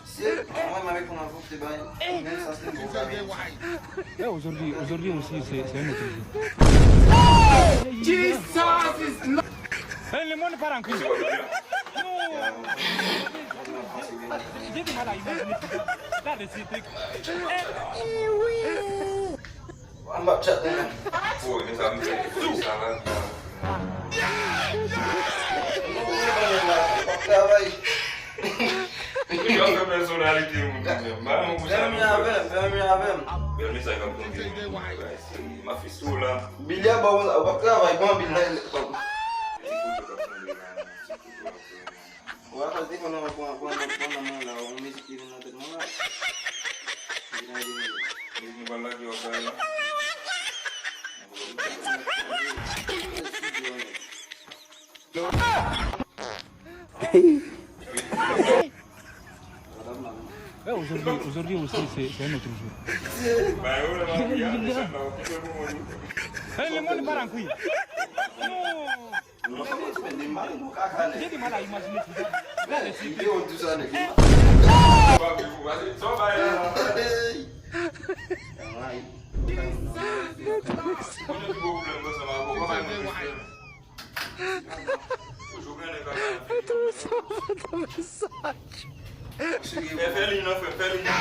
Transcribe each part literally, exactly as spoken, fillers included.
Se mwen, mwen reponn avè w, te bay. Men sa se bon bagay. Eh, aujourd'hui, aujourd'hui aussi, c'est, c'est un autre jour. Eh, le monde part en couille. Non. J'ai du mal à imaginer tout ça. Là, le C T. Eh, oui. Anba chat mwen menm. Woy, mezanmi, sa la. Travay. Yo fè pèsonalite moun menm. Fèmen avè m, fèmen avè m. Bèl mesaj k ap tonbe. M ap fè sou la. Bilya ba w la, w ap travay, ban bil la. Ou pa pral defann nan pran, pran, pran nan mwen la, yon mizik ki vin nan tèt mwen la. Mizik nou pral lage w ap bay la. Eh, aujourd'hui, aujourd'hui aussi, c'est, c'est un autre jour. Bay ou la, bay ou la. Eh, le monde part en couille. Non. J'ai du mal à imaginer tout ça. Là, le C T. Fè, fè li non, frè, fè li non.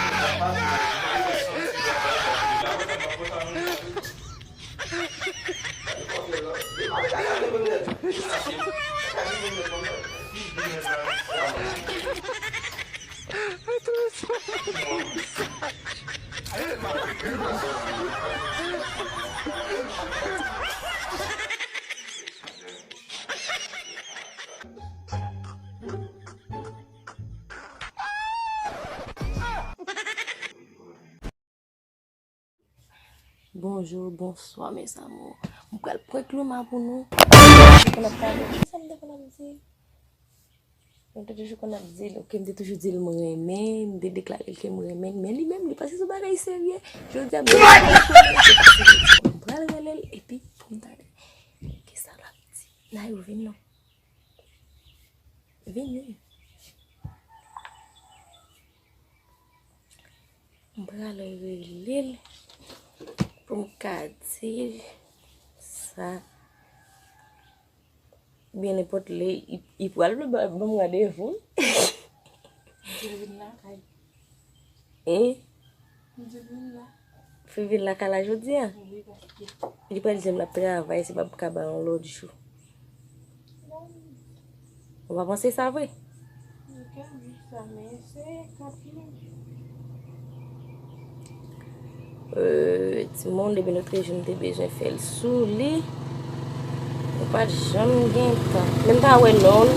Bonjou, bonswa, mes amours. Mwen pral prank Luma pou nou. Mwen te toujou konn ap pale. Kisa mwen te konn ap di? Mwen te toujou konn ap di l, ok, mwen te toujou di l mwen renmen, mwen te deklare l ke mwen renmen l, men li menm, li panse se yon bagay serye. Jodi a, mwen pral rele l, epi pou m tande kisa l ap di. Nayou, vin non. Vini. M pral rele l pou m ka di l sa. Oubyen nenpòt lè, li, li pral ban, ban m randevou. M di l vin lakay. E? M di l vin la. Fi vin lakay la jodi a? Wi, paske. Li pral di m l ap travay, si pa m ka ba yon lòt jou. Ou pa panse sa vre? Li ka di sa, men se kanpe. Euh, timoun, depi nou te jwenn, te bezwen fè l sou li. Nou pa t janm gen tan. Men m ta wè non l.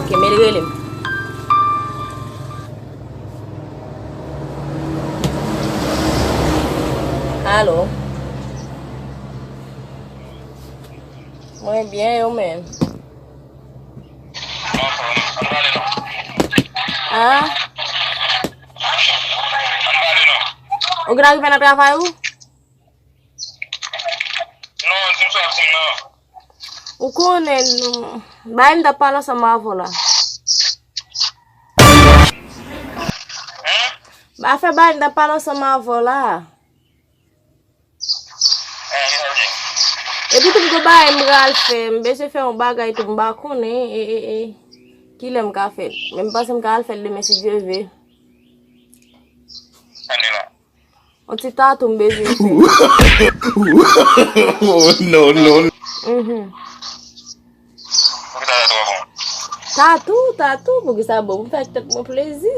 Ok, men l rele m. Alo. Mwen byen, e ou menm? An? Ou gentan rive nan travay ou? Non, di m sa ap di m nan. Ou konnen, bagay m t ap pale ansanm avè w la. Hein? Afè bagay m t ap pale ansanm avè w la. Hein, ki sa w di? Epi tou, m gon bagay m pral fè, m bezwen fè yon bagay tou, m pa konnen, e, e, e, kilè m ka fè l. Men m panse m ka al fè l demen si Dye vle. Tande la. Yon ti tatou m bezwen fè. Oh, non, non. Mhm. Poukisa tatou a bon? Tatou, tatou, poukisa bon? Pou m fè tèt mwen plezi.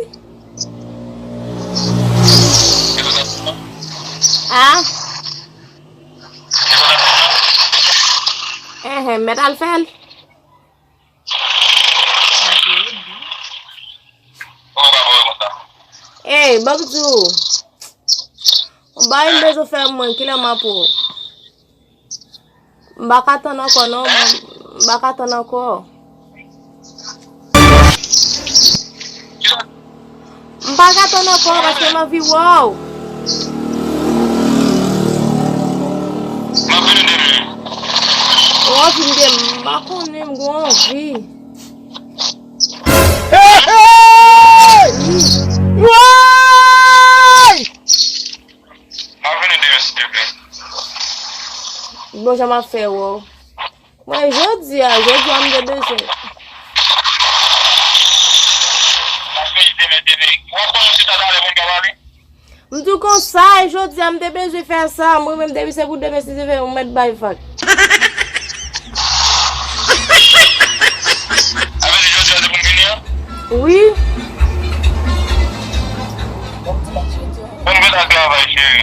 A? Enhen, mèt al fè l. Ey, ban m di w. Yon bagay m bezwen fè mwen, kilè m ap wè w? M pa ka tann ankò non, m pa ka tann ankò. M pa ka tann ankò paske m anvi wè w. M ap vini demen. Ou anvi m demen, m pa konnen, m gon anvi. Hey, hey! Jan m ap fè wè w. Mwen, jodi a, jodi a, m te bezwen. M di w konsa, e jodi a, m te bezwen fè sa. Mwen menm, depi se pou demen, si Dye vle, m mèt bay vag. Sa vle di jodi a, se pou m vini an? Wi. Bon, m gentan travay, cheri.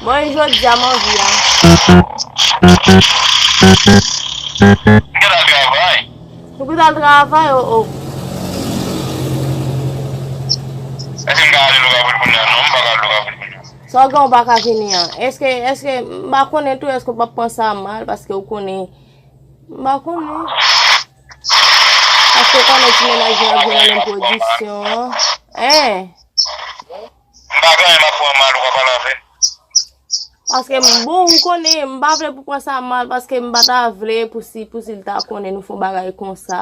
Bon, e jodi a m anvi a. M gentan travay. Ou gentan travay, o, o. Èske m ka ale Lukaville kounye a? Non, m pa ka ale Lukaville kounye a. Sa w gen ou pa ka vini an? Èske, èske, m pa konnen tou, èske w p ap pran sa mal, paske ou konnen, m pa konnen. Paske w konnen ti mennaj mwen ap vin nan menm pwodiksyon an. Hein? M pa gen anyen m ap pran mal, ou pa pale avè m. Paske m, bon, ou konnen, m pa vle pou pran sa mal, paske m pa ta vle pou si, pou si l ta konnen nou fè yon bagay konsa.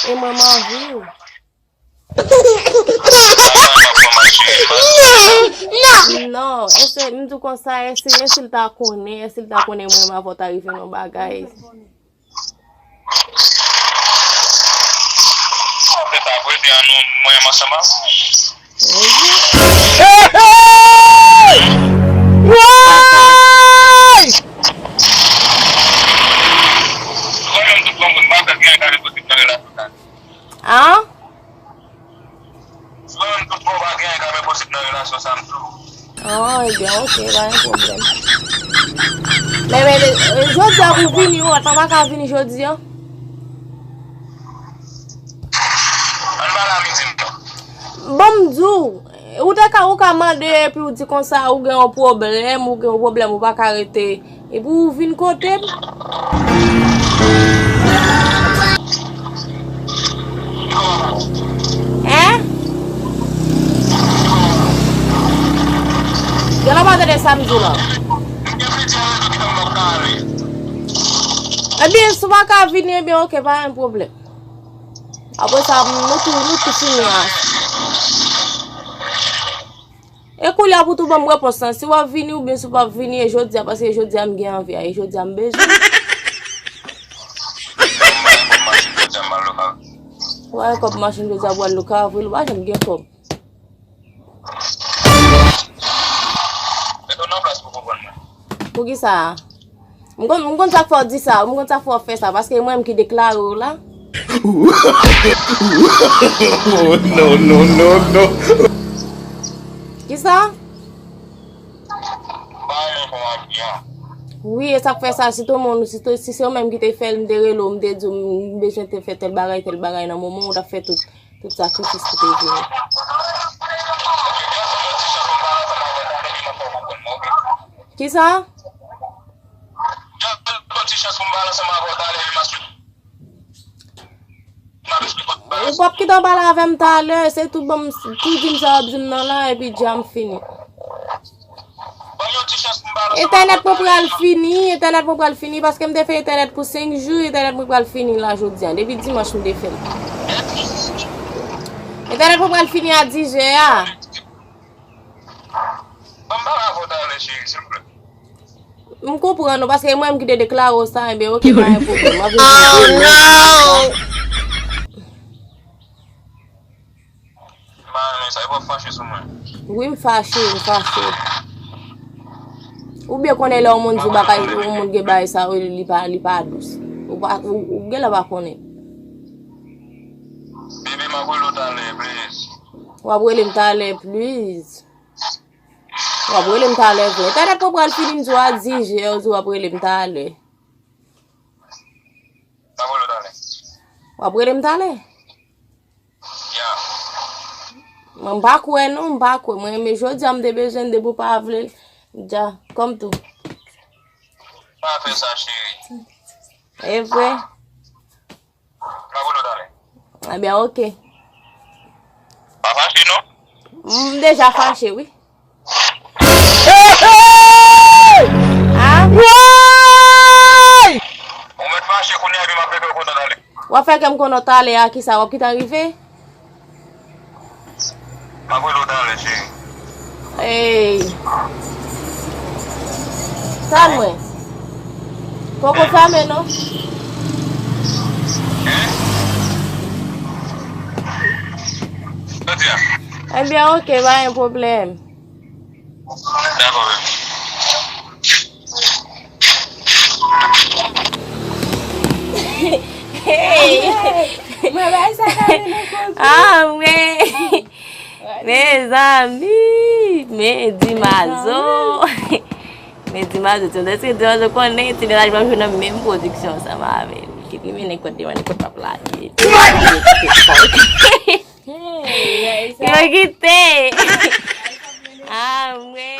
E mwen, m anvi w. Non, èske, m di w konsa, èske, èske l ta konnen, èske l ta konnen mwen, m avè w ta rive nan bagay. Se pa vre, se an nou mwen ansanm avè w. Hey, hey! Woy! Mwen menm tout bon moun, m pa fè gen kare posib nan relasyon sa. An? Mwen menm tout bon, pa gen kare posib nan relasyon sa, m tou. Oh, ebyen, ok, pa gen pwoblèm. Men, men, e, jodi a pou vini, ou pa ka vini jodi a? Ann pale a midi m nan. Bon, m di w, ou te ka, ou ka mande epi ou di konsa, ou gen yon pwoblèm, ou gen yon pwoblèm, ou pa ka rete. Epi ou vin kote m. Hein? Gen lè w pa tande sa m di w la. Ebyen, si w pa ka vini, ebyen, ok, pa gen pwoblèm. Apre sa, nou tou, nou tou fini a. E kounye a pou tou ban m repons lan, si w ap vini oubyen si w p ap vini, e jodi a, paske jodi a m gen anvi a, e jodi a m bezwen. Ou pa gen kòb machin jodi a pou al Lukaville, ou pa janm gen kòb. Poukisa? M konn, m konn sa k fè w di sa, m konn sa k fè w fè sa, paske e mwen menm ki deklare w la. Oh, no, no, no, no. Kisa? Wi, e sa k fè sa, si tou moun, si tou, si se ou menm ki te fè l, m te rele w, m te di w, m bezwen te fè tèl bagay, tèl bagay nan moman w t ap fè tout, tout sakrifis ki te vini. Kisa? Just yon ti chans pou m pale ansanm avè w talè, epi m ap suiv. M ap esplike w. Ou p ap kite w pale avè m talè, se tou ban m, tou di m sa w ap di m nan la, epi dja m fini. Ban m yon ti chans pou m pale ansanm avè w talè. Entènèt mwen pral fini, entènèt mwen pral fini, paske m te fè entènèt pou senk jou, entènèt mwen pral fini la jodi a, depi dimanch m te fè l. Entènèt mwen pral fini a dis zè a. Ban m pale avè w talè, cheri, silvouplè. M konprann ou, paske e mwen menm ki te deklare w sa, enben, ok, pa gen pwoblèm. M ap vin. Oh, no! M pa renmen sa, e w ap fache sou mwen. Wi, m fache, m fache. Ou byen konnen lè yon moun di w bagay, yon moun gen bagay sa yo, li pa, li pa dous. Ou pa, ou, ou genlè pa konnen. Bebe, m ap rele w talè, please. W ap rele m talè, please. W ap rele m talè vre. Entènèt mwen pral fini, m di w a dis zè, ou di w ap rele m talè. M ap rele w talè. W ap rele m talè? Ya. Mwen, m pa kwè non, m pa kwè. Mwen, men jodi a m te bezwen l, depi w pa vle l, dja, kòm tou. Pa fè sa, cheri. E vre? M ap rele w talè. Ebyen, ok. Pa fache, non? M deja fache, wi. Hey, hey! A? Woy! Ou mèt fache kounye a, epi m ap rete w kontan talè. W ap fè kè m kontan talè a, kisa? W ap kite a rive? M ap rele w talè, cheri. Ey. Tann mwen. Poko fèmen non. Ebyen, oke, pa gen pwoblèm. Hey! Mwen bay sa ka vin nan kote. Ah, mwen. Mezanmi, men Dimazo. Men Dimazo, ti mwen se Dimazo konnen ti mennaj mwen jwe nan menm pwodiksyon ansanm avè l. Ki pi men nenpòt devan, nenpòt pap lage. Yo kite. Ah, mwen.